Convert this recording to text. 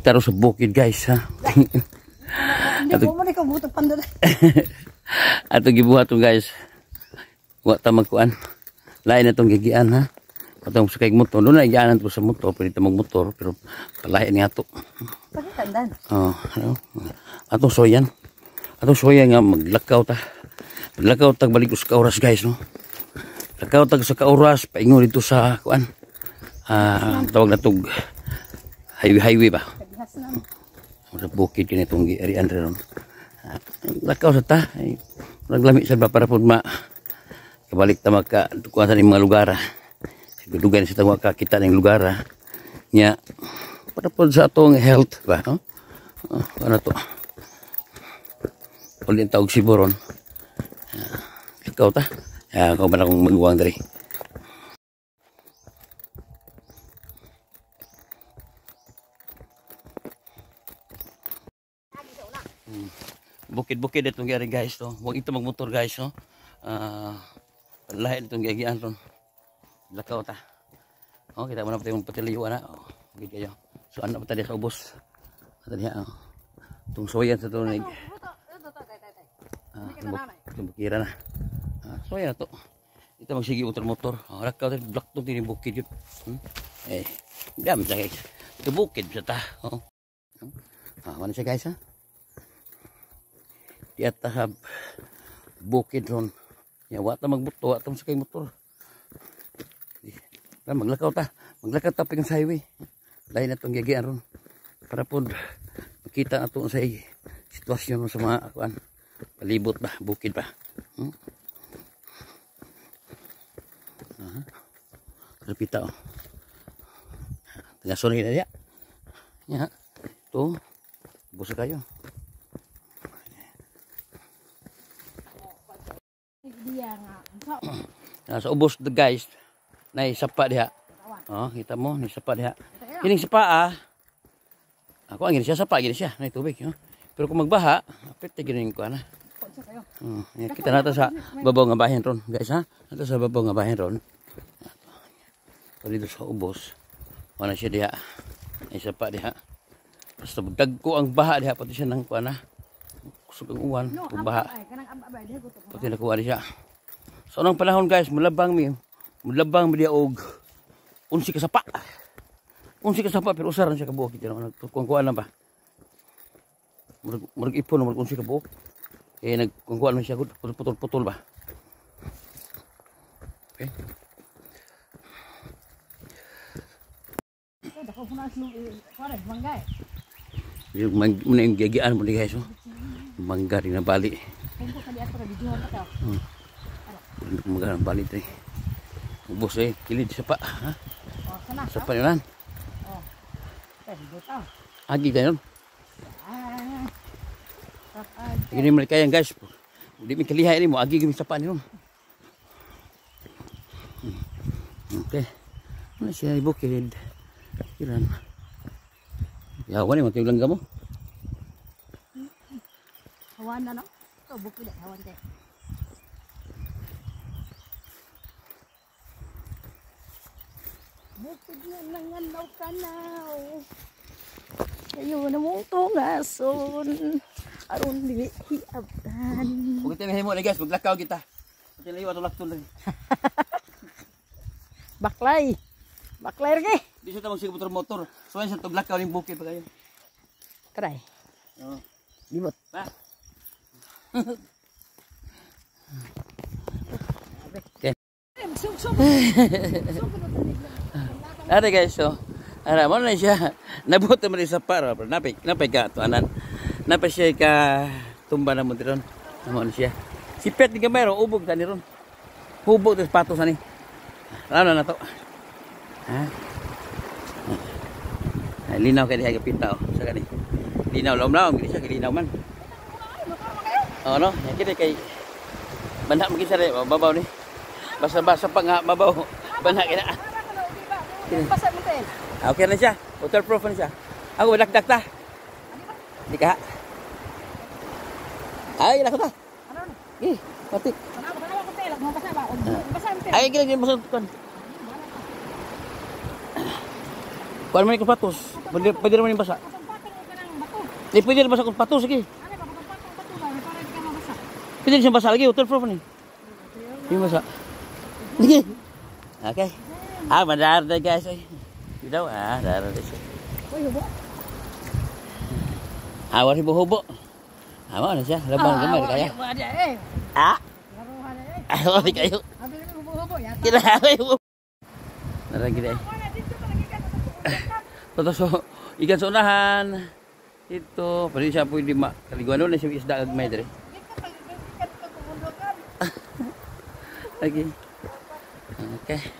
Taro sa bukid, guys, ha. Hindi ko mo ni kabuto pandala. Ato gibuhat to, guys. Wa ta magkuan. Lain na tong gigian, ha. Atong sakay motor, doon na gianan to sa motor, pwede ta magmotor pero palain nga to. Pakitandan. Oh, ano? Atong soyan. Atong soyan nga maglakaw ta. Maglakaw ta balik sa oras, guys, no. Lakaw ta sa kaoras paingon dito sa kuan. Tawag na tog highway ba? Sa bukid kini itong giarian ron. Lakaw sa ta. Ay, naglami sa ba para pud ma kabalik ta maka kuan sa mga lugar. Dugay sa tawag kakita ning lugar. Nya para pud sa atong health ba, no? Oh, ano to? Ulin tawag siburon. Lakaw ta. Ako ba na akong maguwang diri. Bukid-bukid itong gyari, guys, to. Huwag ito magmotor, guys, no. Lahi itong giagian ron. Lakaw ta. Oh, kita mo na pati yung patiliyo na. Oh, bukid kayo. So ano pa sa ubos. Ato diha, oh. Itong soyan sa tunig. Itong bukira na. Soyan na to. Ito magsige motor-motor. Oh, lakaw ta black to din bukid yun. Eh, dami sa guys. Ito bukid sa ta. Oh. Ano siya, guys, ha? Diata sa bukid ron. Ya, wa ta magbuto, wa ta sakay motor. Ta maglakaw ta. Maglakaw ta ping sa highway. Lain na tong gigian ron. Para pod makita ato sa sitwasyon sa mga kuan. Palibot ba, bukid ba. Repita, oh. Taga sunod na diya. Ya. To. Busa kayo. Sa ubos the guys, na sapa diha. Oh, kita mo, ni sapa diha. Kining sapa, ah. Ako ang gini siya, sapa gini siya, nay tubig, oh. Pero kung magbaha, apit gini ko ana. Kita nato sa babaw nga bahin ron, guys, ha. Nato sa babaw nga bahin ron. Dito sa ubos, wala siya diha. Nay sapa diha. Basta dagko ang baha diha pati siya nang kuan, ha. Kusog ang uwan, kung baha. Pati nakuha siya. So anong panahon, guys, mulabang mi diha og unsi ka sapa. Unsi ka sapa pero usaran siya kabuok dito nagkuan lang ba. Murag ipon, murag unsi ka buok. Eh nagkuan man siya putol-putol ba. Okay. Yung muna yung gigian mo ni guys, oh. Mangga rin na bali. Mangga ng bali ito, eh. Ubos, eh, kilid sa pa, ha? Sa pa yun. Agi kayo. Hindi mo kaya, guys. Hindi mo kalihay mo. Agi gami sa pa niyo. Okay. Ano siya bukid? Kiran. Yawan ni matay langga mo. Hawan na no. To bukid hawan te. Bukid na nangalaw kanaw. Kayo na mong tungason. Aron dili hiabtan. Huwag tayo mahimo na, guys, maglakaw kita. Pati layo ato lakton lang. Baklay. Baklay ra kay. Di siya ta magsige motor. So sa tuglakaw ning bukid pa kayo. Try. Oh. Limot. Ba. Okay. Ara, guys, so. Ara mo na siya. Nabuto man sa para, napay napay ka tuanan. Napay siya ka tumba na mo ron. Namo na siya. Si Pet ni gamay ro ubog tani ron. Hubog tas patos ani. Ano na to? Ha? Ay, linaw kay diha kapita, oh. Sa kani. Linaw lawom-lawom gini siya, linaw man. Oh, no, kini kay banha man sa re, babaw ni. Basta-basta pa nga babaw. Banha kina. Basa mo tayo. Okay na siya. Waterproof na siya. Ako dakdak ta. Di ka. Ay, lako ta. Ano na? Eh, patik. Ano ko tayo, basa ba? Basa mo tayo. Ay, gini basa kon. Kuan man ni patos. Pwede man ni basa. Di pwede ba sa kung pato sige. Ano ba kung pato pato ba para di ka mabasa. Pwede siya basa lagi, waterproof ni. Yung basa. Sige. Okay. Ah, mandar na, guys. Ay. Daw, ah, dar na siya. Uy, hubo. Ah, wala hubo. Ah, mao na siya. Labang gamay kaya. Wala di eh. Ah, Laruhan eh. ah, wala kayo. Abi na hubo-hubo yata. Kinahay mo. Narang gid eh. Wala dito palagi ka sa Toto so, ikan sa unahan. Ito, pwede siya pwede ma. Kaliguan na siya isda gagmay dire. Dito palagi ka sa kubundukan. Okay. Okay.